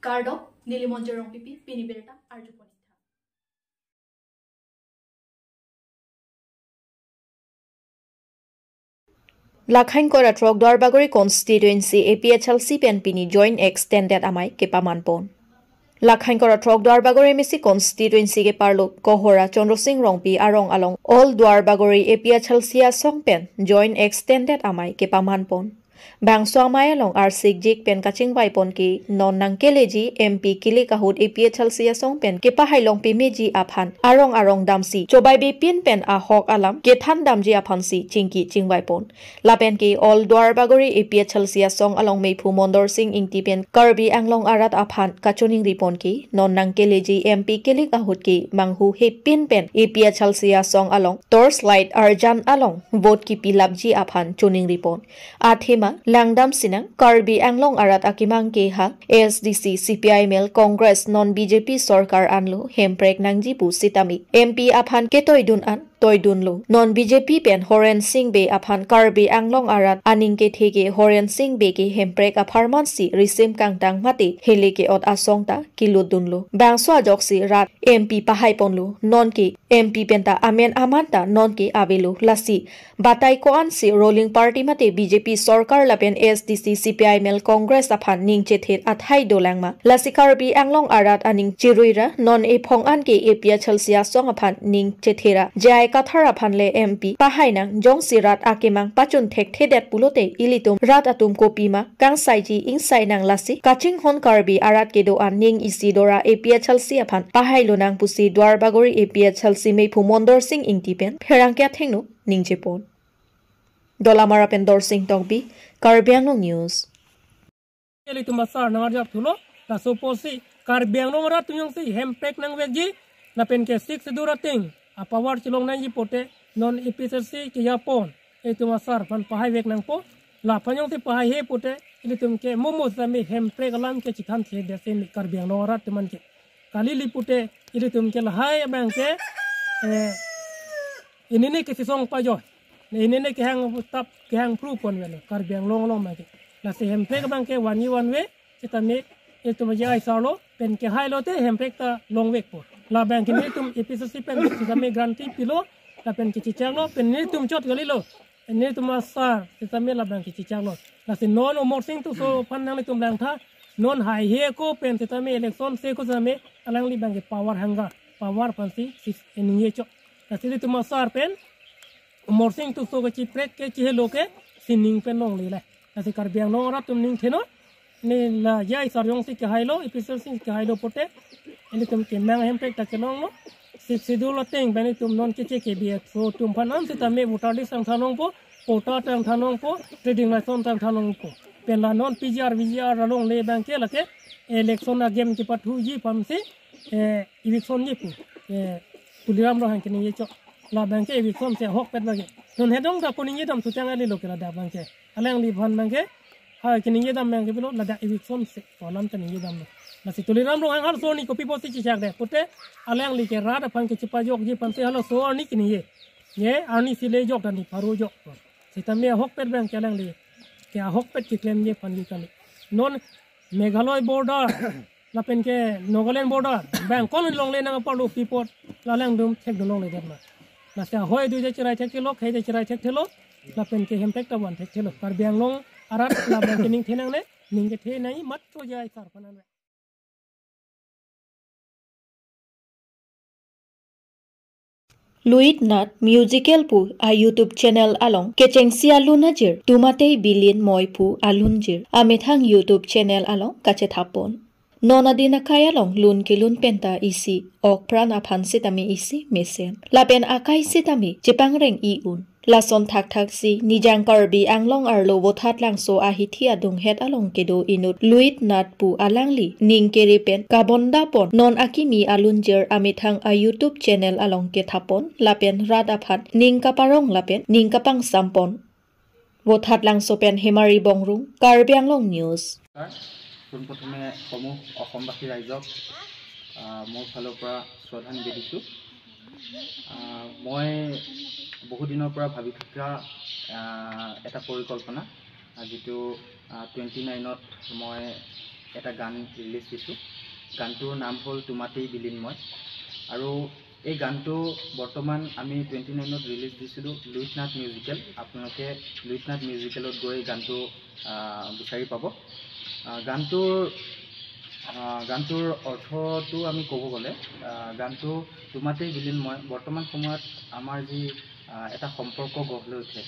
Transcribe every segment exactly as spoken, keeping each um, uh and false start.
Kardom, neli Monjir Rongpipi, pini birta arjupon. Lakhain kora throk Duarbagori constituency A P H L C pen pini joint extended amei kepamanpon. Lakhain kora throk Duarbagori M A C constituency keparlo Kohora Chandra Singh Rongpi arong along All Duarbagori A P H L C asong pen joint extended amei kepamanpon. Bangso amei along arsikjik pen kachingvaipon ke non nangkeleji M P kilik ahut A P H L C asong pen kepahai longpi meji aphan arong arong damsi chobai bipin pen ahok alam kethan damji aphansi chingki chingvaipon. Lapen ke All Duarbagori A P H L C asong along meiphu Mondor Singh Ingti pen Karbi Anglong arat aphan kachoningripon ke non nangkeleji M P kilik ahut ke manghu hepin pen A P H L C asong along torch light arjan along vote kipilapji aphan choningripon. Athema langdam sinang Karbi Anglong arat akemang ke ha A S D C, C P I M L, Congress non B J P sorkar anlo hemprek nangji pu sitame M P aphan ketoidun an toidunlo. Non B J P pen Horen Sing Bey aphan Karbi Anglong arat aning kethe ke Horen Sing Bey ke hemprek apharmansi risim kangtang mate hele ke-ot asong ta kilutdunlo. Bangso ajoksi rat M P pahaiponlo. Non ke M P penta amen aman ta non ke avelo. Lasi batai ko-ansi ruling party mate B J P sorkar lapen A S D C, C P I M L, Congress aphan ning chethe athai dolangma? Lasi Karbi Anglong arat aning chiruira, non ephong an ke A P H L C asong aphan ning chethera J I Kathar aphan le M P pahainang, jongsi rat akemang pachun thekthedet pulote ilitum rat atum kopima kangsaiji ingsainang, lasi kachinghon Karbi arat kedo-an ning isi dora A P H L C aphan pahailonang pusi Duarbagori A P H L C meiphu Mondor Singh Ingti pen pherangke athengno ningjepon. Dolamara pen Dorsing Tokbi, Karbi Anglong News. Ilitum asar nangarjap thulo, laso apotsi Karbi Anglong arat atum jongsi hemprek nangvekji, lapen ke Sixth Schedule ateng apower chelong nangji pute non A P H L C kejapon, ilitum asar aphan pahaivek nangpo. Laphan jongsi pahaihe pute, ilitum ke momo sami hemprek alam ke chikhan thedetsi Karbi Anglong arat atum an ke. Kalili pute ilitum ke lahai abang ke, eh, inini ke sisong pajoi. Ne inini kehang tap kehang pru pon velo Karbi Anglong along abang ke. Lasi hemprek abang ke one way one way, sitame ilitum J I sar lo pen kehailo te hemprek ta longvekpo. Labang ke nelitum A P H L C pen sitame guarantee pilo, lapen ke chechaklo, pen nelitum chot kalilo. Nelitum asar sitame labang ke chechaklo. Lasi non Amarsing Tisso aphan nanglitum langtha, non haihe ako pen sitame election se ako sitame alangli abang ke power hunger, power aphansi si ningje chok. Lasi ilitum asar pen Amarsing Tisso kachiprek ke chihelo ke sining pen longle le. Lasi Karbi Anglong arat atum ning thenon, ne la J I sar jongsi kehailo, A P H L C kehailo pute, ilitum kemang hemprek ta kelonglo. Sixth Schedule ateng pen ilitum non keche ke B F O atum aphan an sitame voter list tangthan longpo, quota tangthan longpo, trading license tangthan longpo. Pen la non P G R, V G R alongle abang ke lake election agem kepathuji aphansi, eh, eviction ji pu, eh, Tuliram Ronghang keningje chok. Labang ke eviction se ahokpet abang ke. Non hedong ta koningje dam sutang alilo ke ladak abang ke. Alangliphan abang ke, ha, keningje dam abang ke bilo ladak eviction se ko alam keningje damlo. Lasi Tuliram Ronghang halaso arni kopi apotsi chechakdet pute, alangli ke rat aphan kechepajokji aphansi halaso arni keningje. Ye arnisi le jok ta ni pharo jok. Sitame ahokpet abang ke alangli ke ahokpet keklemji aphan ke kali. Non Meghalaya border lapen ke Nagaland border abang ko-an longle nang apar lo pi apot, la alangtum thekdun longledetma? Lasi ahoi dui ta cherai thekthelo, khei ta cherai thekthelo, lapen ke hemprek ta van thekthelo. Karbi Anglong arat labang ke ning thenangne, ning kethe nangji matro J I sar aphan an. Luit Nat Musical pu a YouTube channel along kechengsi alun ajir Tumatei Bilin Moi pu alunjir amethang YouTube channel along kachethapon. Non adin akai along lun kelun penta isi okpran aphan sitame isi mesen. Lapen akai sitame chepangreng-i un. Lason thakthaksi Nijang Karbi Anglong arlo Vothatlangso ahithi adunghet along kedo inut Luit Nat pu alangli ning kere pen kabondapon non akimi alunjir amethang a YouTube channel along kethapon lapen rat aphan ning kaparong lapen ning kapangsampon. Vothatlangso pen Hemari Bongrung, Karbi Anglong News. নমস্কাৰ। পোনপ্ৰথমে সমূহ অসমবাসী ৰাইজক, আহ, মোৰ ফালৰ পৰা শ্ৰদ্ধা নিবেদিছোঁ। আহ, মই বহুদিনৰ পৰা ভাবি থকা, আহ, এটা পৰিকল্পনা, আহ, যিটো, আহ, টুৱেণ্টি নাইনত মই এটা গান ৰিলিজ দিছোঁ। গানটোৰ নাম হ'ল তোমাতেই বিলীন মই। আৰু এই গানটো বৰ্তমান আমি টুৱেণ্টি নাইনত ৰিলিজ দিছিলোঁ লুইত নাট মিউজিকেল। আপোনালোকে লুইত নাট মিউজিকেলত গৈ গানটো আহ, বিচাৰি পাব। আহ, গানটোৰ আহ, গানটোৰ অৰ্থটো আমি ক'ব গ'লে, আহ, গানটো তোমাতেই বিলীন মই। বৰ্তমান সময়ত আমাৰ যি আহ, এটা সম্পৰ্ক গঢ় লৈ উঠে,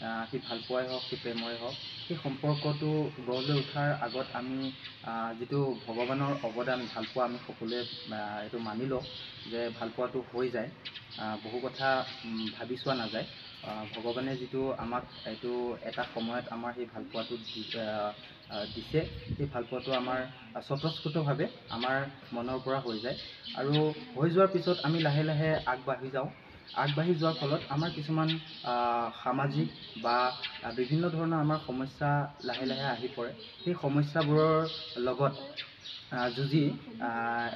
আহ, সি ভালপোৱাই হওক, সি প্ৰেমৰে হওক, সেই সম্পৰ্কটো গঢ় লৈ উঠাৰ আগত আমি আহ, যিটো ভগৱানৰ অৱদান, ভালপোৱা আমি সকলোৱে আহ, এইটো মানি লওঁ যে ভালপোৱাটো হৈ যায়। আহ, বহু কথা উম, ভাবি চোৱা নাযায়। আহ, ভগৱানে যিটো আমাক এইটো এটা সময়ত আমাৰ সেই ভালপোৱাটো দি- আহ, আহ, দিছে, সেই ভালপোৱাটো আমাৰ আহ, স্বতঃস্ফূৰ্তভাৱে আমাৰ মনৰ পৰা হৈ যায়। আৰু হৈ যোৱাৰ পিছত আমি লাহে লাহে আগবাঢ়ি যাওঁ। আগবাঢ়ি যোৱাৰ ফলত আমাৰ কিছুমান আহ, সামাজিক বা আহ, বিভিন্ন ধৰণৰ আমাৰ সমস্যা লাহে লাহে আহি পৰে। সেই সমস্যাবোৰৰ লগত আহ, যুঁজি আহ,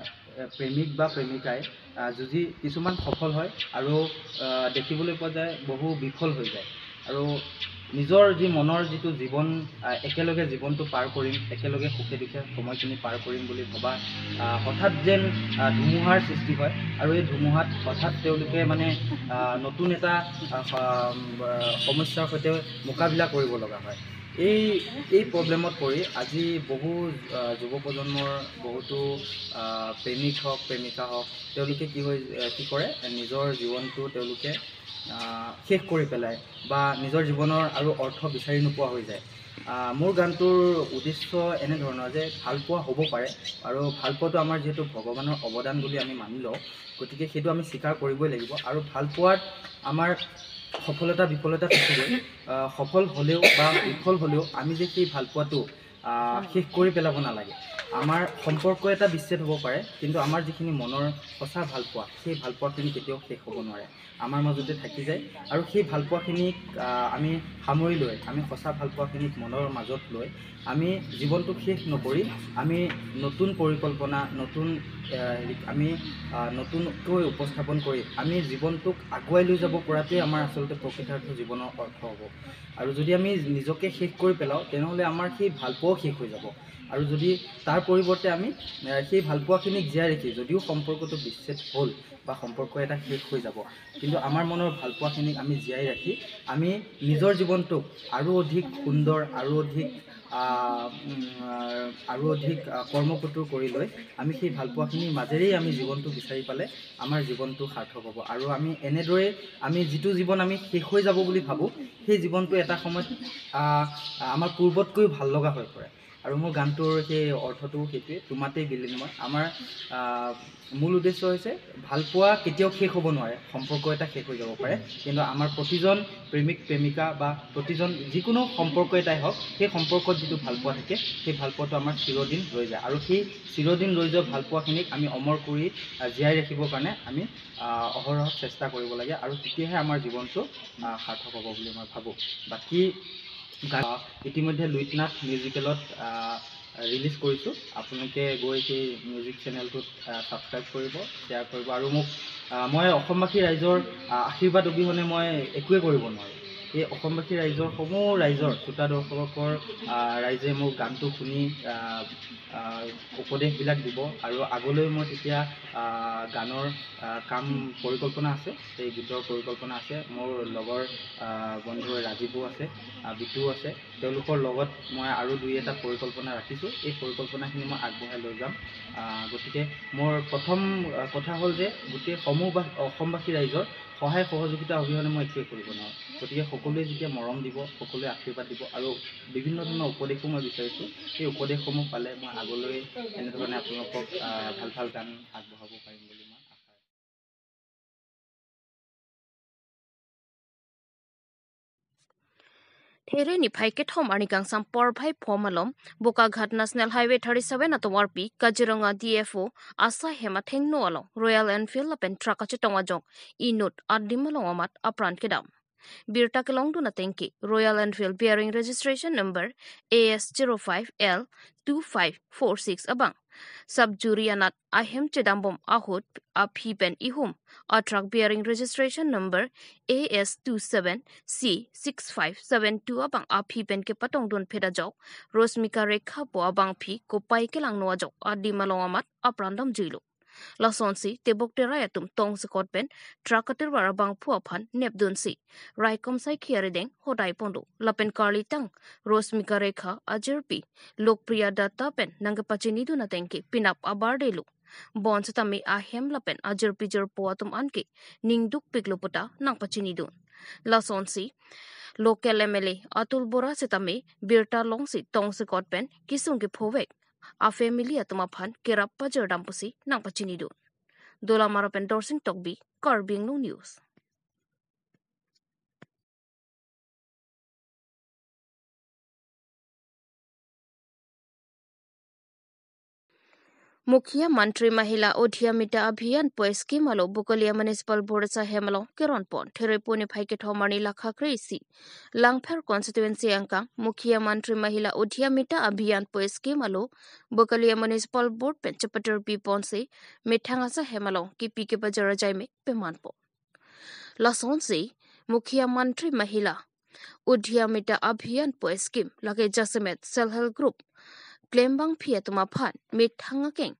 প্ৰেমিক বা প্ৰেমিকাই আহ, যুঁজি কিছুমান সফল হয় আৰু আহ, দেখিবলৈ পোৱা যায় বহু বিফল হৈ যায়। আৰু নিজৰ যি মনৰ যিটো জীৱন, আহ, একেলগে জীৱনটো পাৰ কৰিম, একেলগে সুখে দুখে সময়খিনি পাৰ কৰিম বুলি ভবা আহ, হঠাৎ যেন আহ, ধুমুহাৰ সৃষ্টি হয় আৰু এই ধুমুহাত হঠাৎ তেওঁলোকে মানে আহ, নতুন এটা আহ, স- আহ, সমস্যাৰ সৈতে মোকাবিলা কৰিব লগা হয়। এই এই প্ৰব্লেমত পৰি আজি বহু আহ, যুৱ প্ৰজন্মৰ বহুতো আহ, প্ৰেমিক হওক, প্ৰেমিকা হওক, তেওঁলোকে কি হৈ আহ, কি কৰে, নিজৰ জীৱনটো তেওঁলোকে আহ, শেষ কৰি পেলাই বা নিজৰ জীৱনৰ আৰু অৰ্থ বিচাৰি নোপোৱা হৈ যায়। আহ, মোৰ গানটোৰ উদ্দেশ্য এনেধৰণৰ যে ভালপোৱা হ'ব পাৰে আৰু ভালপোৱাটো আমাৰ যিহেতু ভগৱানৰ অৱদান বুলি আমি মানি লওঁ, গতিকে সেইটো আমি স্বীকাৰ কৰিবই লাগিব। আৰু ভালপোৱাত আমাৰ সফলতা বিফলতা থাকিবই। আহ, সফল হ'লেও বা বিফল হ'লেও আমি যে সেই ভালপোৱাটো আহ, শেষ কৰি পেলাব নালাগে। আমাৰ সম্পৰ্ক এটা বিচ্ছেদ হ'ব পাৰে, কিন্তু আমাৰ যিখিনি মনৰ সঁচা ভালপোৱা, সেই ভালপোৱাখিনি কেতিয়াও শেষ হ'ব নোৱাৰে, আমাৰ মাজতে থাকি যায়। আৰু সেই ভালপোৱাখিনিক আহ, আমি সামৰি লৈ, আমি সঁচা ভালপোৱাখিনিক মনৰ মাজত লৈ আমি জীৱনটো শেষ নকৰি আমি নতুন পৰিকল্পনা, নতুন আহ, হেৰি, আমি আহ, নতুনকৈ উপস্থাপন কৰি আমি জীৱনটোক আগুৱাই লৈ যাব পৰাটোৱে আমাৰ আচলতে প্ৰকৃতাৰ্থ জীৱনৰ অৰ্থ হ'ব। আৰু যদি আমি নিজকে শেষ কৰি পেলাওঁ, তেনেহ'লে আমাৰ সেই ভালপোৱাও শেষ হৈ যাব। আৰু যদি তাৰ পৰিৱৰ্তে আমি আহ, সেই ভালপোৱাখিনিক জীয়াই ৰাখি, যদিও সম্পৰ্কটো বিচ্ছেদ হ'ল বা সম্পৰ্ক এটা শেষ হৈ যাব, কিন্তু আমাৰ মনৰ ভালপোৱাখিনিক আমি জীয়াই ৰাখি আমি নিজৰ জীৱনটোক আৰু অধিক সুন্দৰ, আৰু অধিক আহ, উম, আহ, আৰু অধিক আহ, কৰ্মকটুৰ কৰি লৈ আমি সেই ভালপোৱাখিনিৰ মাজেৰেই আমি জীৱনটো বিচাৰি পালে আমাৰ জীৱনটো সাৰ্থক হ'ব। আৰু আমি এনেদৰেই আমি যিটো জীৱন আমি শেষ হৈ যাব বুলি ভাবোঁ, সেই জীৱনটো এটা সময়ত আহ, আমাৰ পূৰ্বতকৈও ভাল লগা হৈ পৰে। আৰু মোৰ গানটোৰ সেই অৰ্থটো সেইটোৱে, তোমাতেই বিলীন মই। আমাৰ আহ, মূল উদ্দেশ্য হৈছে ভালপোৱা কেতিয়াও শেষ হ'ব নোৱাৰে, সম্পৰ্ক এটা শেষ হৈ যাব পাৰে, কিন্তু আমাৰ প্ৰতিজন প্ৰেমিক প্ৰেমিকা বা প্ৰতিজন যিকোনো সম্পৰ্ক এটাই হওক, সেই সম্পৰ্কত যিটো ভালপোৱা থাকে, সেই ভালপোৱাটো আমাৰ চিৰদিন ৰৈ যায়। আৰু সেই চিৰদিন ৰৈ যোৱা ভালপোৱাখিনিক আমি অমৰ কৰি আহ, জীয়াই ৰাখিবৰ কাৰণে আমি আহ, অহৰহ চেষ্টা কৰিব লাগে আৰু তেতিয়াহে আমাৰ জীৱনটো আহ, সাৰ্থক হ'ব বুলি মই ভাবোঁ। বাকী গান ইতিমধ্যে লুইতনাথ মিউজিকেলত ৰিলিজ কৰিছোঁ। আপোনালোকে গৈ সেই মিউজিক চেনেলটোত ছাবস্ক্ৰাইব কৰিব, শ্বেয়াৰ কৰিব আৰু মোক আহ, মই অসমবাসী ৰাইজৰ আহ, আশীৰ্বাদ অবিহনে মই একোৱে কৰিব নোৱাৰোঁ। এই অসমবাসী ৰাইজৰ, সমূহ ৰাইজৰ, শ্ৰোতা দৰ্শকৰ আহ, ৰাইজে মোৰ গানটো শুনি আহ, আহ, উপদেশবিলাক দিব আৰু আগলৈ মই তেতিয়া আহ, গানৰ আহ, কাম, পৰিকল্পনা আছে, এই গীতৰ পৰিকল্পনা আছে। মোৰ লগৰ আহ, বন্ধু ৰাজীৱো আছে, আহ, বিটুও আছে। তেওঁলোকৰ লগত মই আৰু দুই এটা পৰিকল্পনা ৰাখিছোঁ। এই পৰিকল্পনাখিনি মই আগবঢ়াই লৈ যাম। আহ, গতিকে মোৰ প্ৰথম আহ, কথা হ'ল যে গোটেই সমূহ বা অসমবাসী ৰাইজৰ সহায় সহযোগিতা অবিহনে মই একোৱে কৰিব নোৱাৰোঁ। গতিকে সকলোৱে যেতিয়া মৰম দিব, সকলোৱে আশীৰ্বাদ দিব আৰু বিভিন্ন ধৰণৰ উপদেশো মই বিচাৰিছোঁ, সেই উপদেশসমূহ পালে মই আগলৈ এনেধৰণে আপোনালোকক আহ, ভাল ভাল গান আগবঢ়াব পাৰিম বুলি মই আশা ৰাখিছোঁ। There niphai kethom arni kangsam porphai pho malom Bokaghat National Highway thirty seven atovarpi Kaziranga D F O asai hem athengno along Royal Enfield lapen truck kachetong ajok inut adim along amat apran kedam. birta kelongdun atengke Royal Enfield bearing registration number A S zero five L two five four six abang sub jury anat ahem chedambom ahut aphi pen ihum a truck bearing registration number A S two seven C six five seven two abang aphi pen kepatongdun phet ajok Rosmika Rekha pu abangpi kopai kelangno ajok adim along amat apran damjuilo. Lasonsi tebok terai atum tongsekot pen truck katirvar abangphu aphan nepdunsi raikom saikhi arideng hodai ponlo. Lapen karlitang Rosmika Rekha ajirpi Lokpriya Datta pen nangkepachinidun atengke penap abardelo. Bonsitame ahem lapen ajirpi jirpo atum anke ningdukpiklo puta nangpachinidun. Lasonsi local M L A Atul Bora sitame birta longsi tongsekot pen kesung kephovek a family atum aphan kerap pajirdam pusi nangpachinidun. Dolamara pen Dorsing Tokbi, Karbi Anglong News. Mukhyamantri Mahila Udyamita Abhiyan pu scheme alo Bokolia Municipal Board ahem along keron pon. Therepuni phai kethom arni lakha kre-isi Langpher constituency angkang Mukhyamantri Mahila Udyamita Abhiyan pu scheme alo Bokolia Municipal Board pen chepatirpi ponsi methang asahem along kipi kepajir ajai me peman pon. Lasonsi Mukhyamantri Mahila Udyamita Abhiyan pu scheme lake jasemet self help group klembangpi atum aphan methang akeng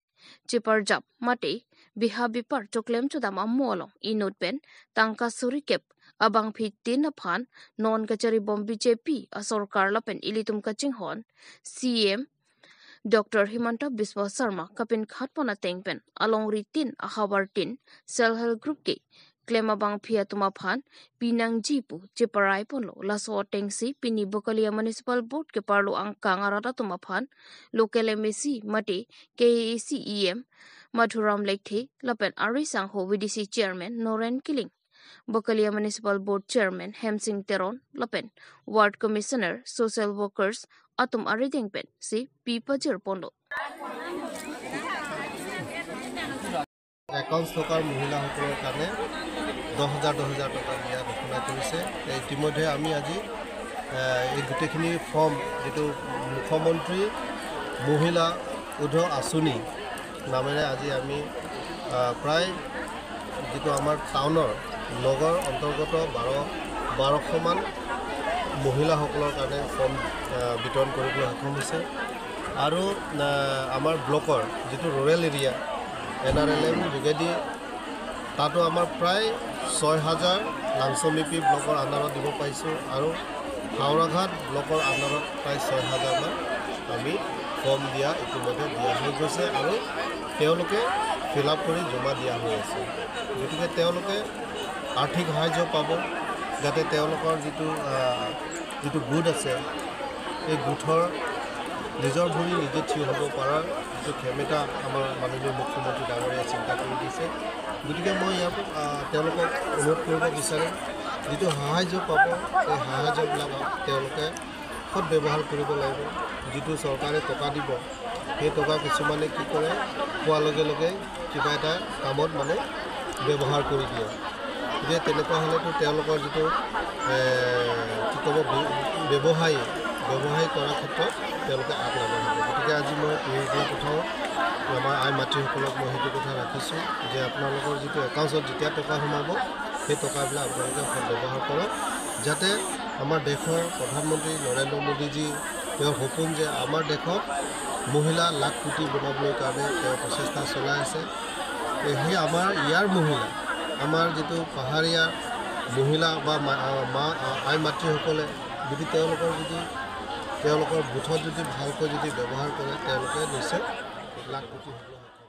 cheparjap mate biha bipar choklem chodam amo along inut pen tangka suri kep abangpi tin aphan non kacharibom B J P asorkar lapen ilitum kachinghon C M Doctor Himanta Biswa Sarma kapinkhat pon ateng pen alongri tin ahavar tin self help group ke klem abangpi atum aphan pinangji pu cheparai ponlo. Laso atengsi pini Bokolia Municipal Board keparlo angkang arat atum aphan local M A C mate K A A C E M Madhuram Lekthe lapen ari sangho V D C Chairman Noren Killing, Bokolia Municipal Board Chairman Hemsing Teron lapen Ward Commissioner, Social Workers atum arideng pensi pi pajir ponlo. Accounts থকাৰ মহিলাসকলৰ কাৰণে দহ হাজাৰ দহ হাজাৰ টকা দিয়া ঘোষণা কৰিছে। তে ইতিমধ্যে আমি আজি, এ, এই গোটেইখিনি ফৰ্ম, যিটো মুখ্যমন্ত্ৰী মহিলা উদ্ধৱ আঁচনি নামেৰে আজি আমি, আ, প্ৰায় যিটো আমাৰ টাউনৰ নগৰ অন্তৰ্গত বাৰ, বাৰশমান মহিলাসকলৰ কাৰণে ফৰ্ম, আ, বিতৰণ কৰিবলৈ সক্ষম হৈছে। আৰু, আ, আমাৰ ব্লকৰ যিটো rural area, N R L M যোগেদি তাতো আমাৰ প্ৰায় ছয় হাজাৰ, লাংচমিপি ব্লকৰ আণ্ডাৰত দিব পাৰিছোঁ আৰু হাওৰাঘাট ব্লকৰ আণ্ডাৰত প্ৰায় ছয় হাজাৰমান আমি ফৰ্ম দিয়া ইতিমধ্যে দিয়া হৈ গৈছে আৰু তেওঁলোকে ফিল আপ কৰি জমা দিয়া হৈ আছে। গতিকে তেওঁলোকে আৰ্থিক সাহায্য পাব, যাতে তেওঁলোকৰ যিটো, আহ, যিটো গোট আছে, এই গোটৰ নিজৰ ভৰি নিজে থিয় হ'ব পৰাৰ যিটো ক্ষমতা আমাৰ মাননীয় মুখ্যমন্ত্ৰী ডাঙৰীয়াই চিন্তা কৰি দিছে। গতিকে মই ইয়াক, আহ, তেওঁলোকক অনুৰোধ কৰিব বিচাৰিম, যিটো সাহায্য পাব, এই সাহায্যবিলাক তেওঁলোকে সৎ ব্যৱহাৰ কৰিব লাগিব। যিটো চৰকাৰে টকা দিব, সেই টকা কিছুমানে কি কৰে, পোৱাৰ লগে লগে কিবা এটা কামত মানে ব্যৱহাৰ কৰি দিয়ে। গতিকে তেনেকুৱা হ'লেতো তেওঁলোকৰ যিটো, এ, কি ক'ব, ব্য-, ব্যৱসায়ী, ব্যৱসায় কৰাৰ ক্ষেত্ৰত তেওঁলোকে আগ নাবাঢ়িব। গতিকে আজি মই এইবিলাক কথাও আমাৰ আই মাতৃসকলক মই সেইটো কথা ৰাখিছোঁ যে আপোনালোকৰ যিটো একাউণ্টছত যেতিয়া টকা সোমাব, সেই টকাবিলাক আপোনালোকে সৎ ব্যৱহাৰ কৰক, যাতে আমাৰ দেশৰ প্ৰধানমন্ত্ৰী নৰেন্দ্ৰ মোদীজী, তেওঁৰ সপোন যে আমাৰ দেশত মহিলা লাখ কোটি বনাবলৈ কাৰণে তেওঁ প্ৰচেষ্টা চলাই আছে। এই সেই আমাৰ ইয়াৰ মহিলা, আমাৰ যিটো পাহাৰীয়া মহিলা বা মা-, মা-, আই মাতৃসকলে যদি তেওঁলোকৰ যদি, তেওঁলোকৰ বুথত যদি ভালকৈ যদি ব্যৱহাৰ কৰে, তেওঁলোকে নিশ্চয় লাখ কোটি হ'ব।